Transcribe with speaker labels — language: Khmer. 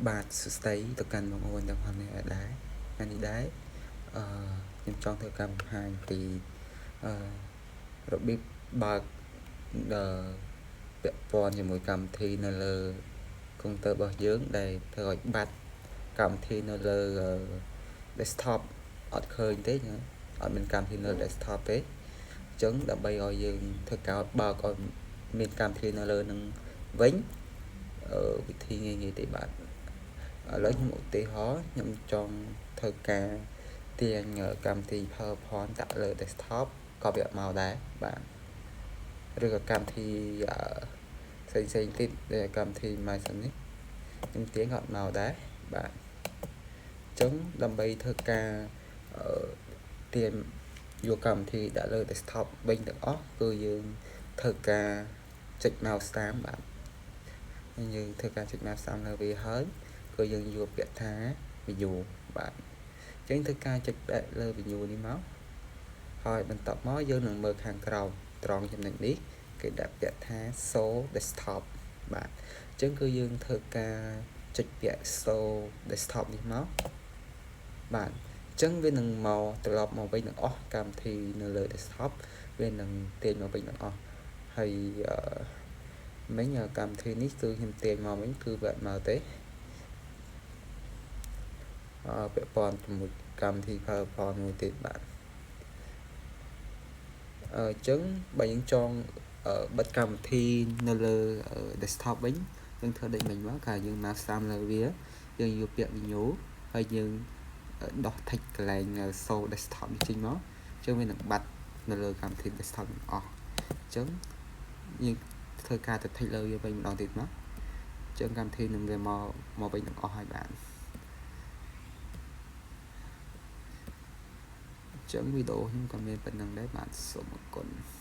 Speaker 1: បាទសួស្តីទៅកាន់បងប្អូនទាំងអស់គ្នាដែរថ្ងៃនេះដែរអឺខ្ញុំចង់ធ្វើការបង្ហាញពីអឺរបៀបបើកអឺពាក់ព័ន្ធជាមួយកម្មវិធីនៅលើកុំព្យូទ័ររបស់យើងដែលធ្វើឲ្យបាត់កម្មវិធីនៅលើ desktop អត់ឃើញទេអត់មានកម្មវិធីនៅ desktop ទេអញ្ចឹងដើម្បីឲ្យយើងធ្វើការបើកឲ្យមានកម្មវិធីនៅលើនឹងវិញអឺវិធីងាយៗទេបាទឥឡូវខ្ញុំឧទាហរណ៍ខ្ញុំចង់ធ្វើការទាញកម្មវិធី PowerPoint ដាក់លើ desktop ក៏វាអត់មកដែរបាទឬក៏កម្មវិធីផ្សេងផ្សេងទៀតដែលកម្មវិធី Myson នេះខ្ញុំទាញក៏អត់មកដែរបាទអញ្ចឹងដើម្បីធ្វើការទាញយកកម្មវិធីដាក់លើ desktop វិញទាំងអស់គឺយើងធ្វើការចុច mouse តាមបាទយើងធ្វើការចុច mouse តាមលើវាហើយគឺយើងយកពាក្យថា view បាទអញ្ចឹងធ្វើការចុចបែកលើ view នេះមកហើយបន្ទាប់មកយើងនឹងមើលខាងក្រោមត្រង់ចំណុចនេះគេដាក់ពាក្យថា show desktop បាទអញ្ចឹងគឺយើងធ្វើការចុចពាក្យ show desktop នេះមកបាទអញ្ចឹងវានឹងមកត្រឡប់មកវិញទាំងអស់កម្មវិធីនៅលើ desktop វានឹងទាញមកវិញទាំងអស់ហើយអឺមិញកម្មវិធីនេះគឺខ្ញុំទាញមកវិញគឺវាអត់មកទេអឺពាក់ព័ន្ធជាមួយកម្មវិធី PowerPoint មួយទៀតបាទអញ្ចឹងបើយើងចង់បិទកម្មវិធីនៅលើ desktop វិញយើងធ្វើដូចមិញមកកាលយើងមកស្តាមលើវាយើងយកពាក្យ menu ហើយយើងដោះ tick កន្លែង show desktop នេះចេញមកអញ្ចឹងវានឹងបាត់នៅលើកម្មវិធី desktop ទាំងអស់អញ្ចឹងយើងធ្វើការទៅ tick លើវាវិញម្ដងទៀតមកអញ្ចឹងកម្មវិធីនឹងវាមកមកវិញទាំងអស់ហើយបាទអញ្ចឹងវីដេអូខ្ញុំក៏មានប៉ុណ្្នឹងដែរបាទសូមអរគុណ។